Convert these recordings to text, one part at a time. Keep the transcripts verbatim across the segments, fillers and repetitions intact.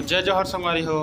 जय जोहार संगवारी हो।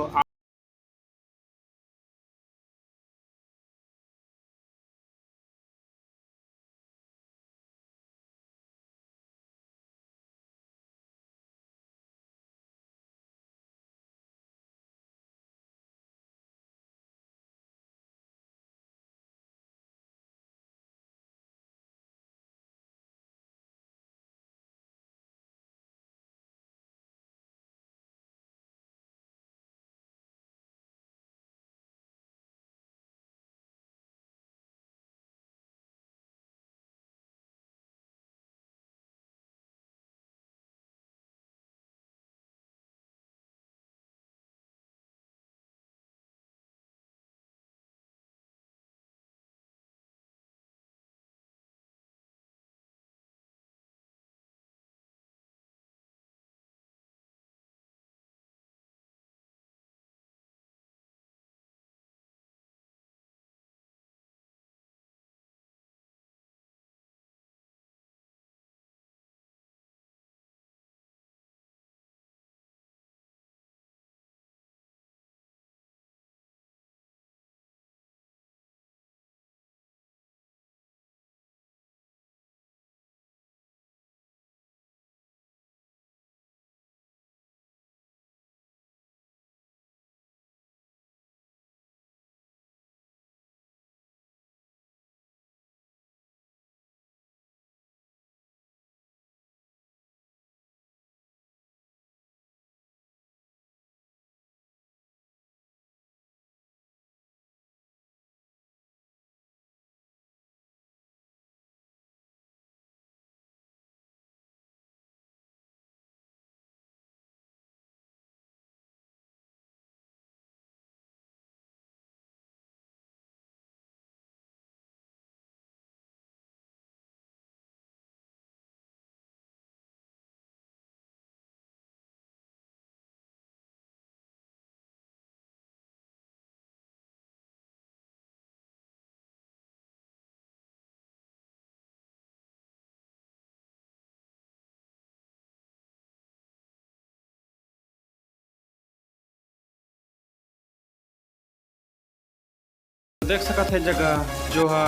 देख सकत हे जगह जो ह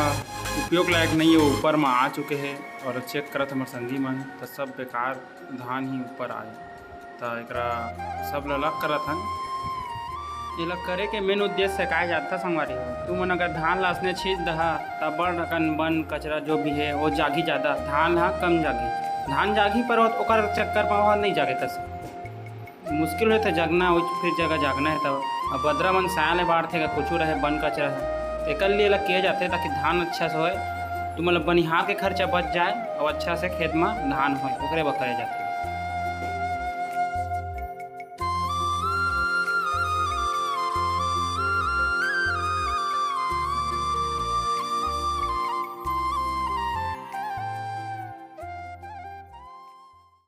उपयोग लायक नहीं है, ऊपर म आ चुके हे। और चेक करत हमर संगी मन, त सब बेकार धान ही ऊपर आए। त एकरा सब ल अलग करत हन। एला करे के मेन उद्देश्य काय जानता संगवारी हो? तुमन अगर धान ला असने छींच दहा, त बड़ अकन बन कचरा जो भी हे, वो जागी जादा, धान ह कम जागी। धान जागी पर ओकर चक्कर म ओह नहीं जागे तस। मुश्किल होथे जगना, वो फिर जगह जागना है तब। अब बदरा मन साया ले बाढ़थे का कुछू रहे, बन कचरा है, एकर लिए अलग किया जाथे ताकि धान अच्छा से होए, तुमन ल बनिहार के खर्चा बच जाए और अच्छा से खेत म धान होए, ओकरे बर करे जाथे।